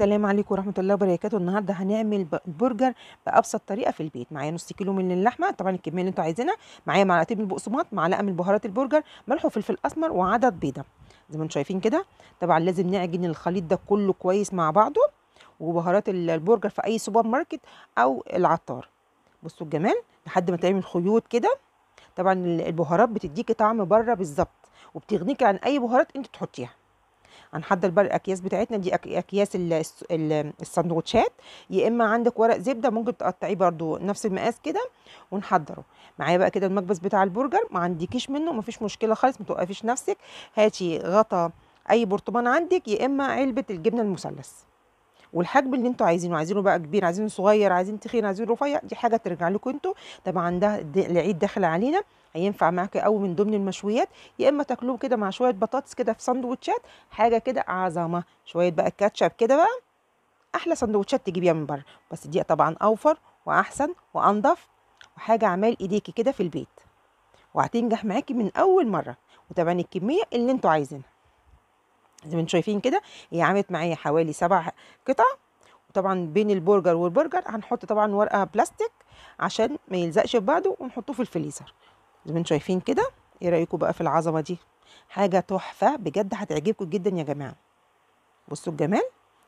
السلام عليكم ورحمة الله وبركاته. النهارده هنعمل برجر بأبسط طريقة في البيت. معايا نص كيلو من اللحمة، طبعا الكمية اللي انتوا عايزينها، معايا معلقتين من البقسماط، معلقة من بهارات البرجر، ملح وفلفل أسمر، وعدد بيضة زي ما انتوا شايفين كده. طبعا لازم نعجن الخليط ده كله كويس مع بعضه، وبهارات البرجر في أي سوبر ماركت أو العطار. بصوا الجمال لحد ما تعمل خيوط كده. طبعا البهارات بتديكي طعم بره بالظبط، وبتغنيكي عن أي بهارات انت تحطيها. هنحضر بقى الاكياس بتاعتنا دي، اكياس السندوتشات، يا اما عندك ورق زبدة ممكن تقطعيه برده نفس المقاس كده ونحضره. معايا بقى كده المكبس بتاع البرجر، ما عندكيش منه مفيش مشكلة خالص، ما توقفيش نفسك، هاتي غطا اي برطمان عندك، يا اما علبة الجبنة المثلث، والحجم اللي انتوا عايزينه، عايزينه بقى كبير، عايزينه صغير، عايزين تخين، عايزينه رفيع، دي حاجة ترجع لكم انتوا. طبعا ده العيد داخل علينا، هينفع معاكي قوي من ضمن المشويات، يا اما تاكلوه كده مع شوية بطاطس كده في سندوتشات، حاجة كده عظمه، شوية بقى كاتشب كده، بقى احلى سندوتشات تجيبيها من بره، بس دي طبعا اوفر واحسن وانضف، وحاجه عمال ايديكي كده في البيت، وهتنجح معاكي من اول مرة، وطبعا الكمية اللي انتوا عايزينها. زي ما انتم شايفين كده هي عملت معايا حوالي 7 قطع. وطبعا بين البرجر والبرجر هنحط طبعا ورقة بلاستيك عشان ما يلزقش في بعضه، ونحطه في الفريزر زي ما انتم شايفين كده. ايه رايكم بقى في العظمة دي؟ حاجة تحفة بجد، هتعجبكم جدا يا جماعة. بصوا الجمال.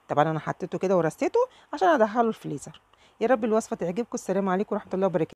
طبعا انا حطيته كده ورصيته عشان ادخله الفريزر. يا رب الوصفة تعجبكم. السلام عليكم ورحمة الله وبركاته.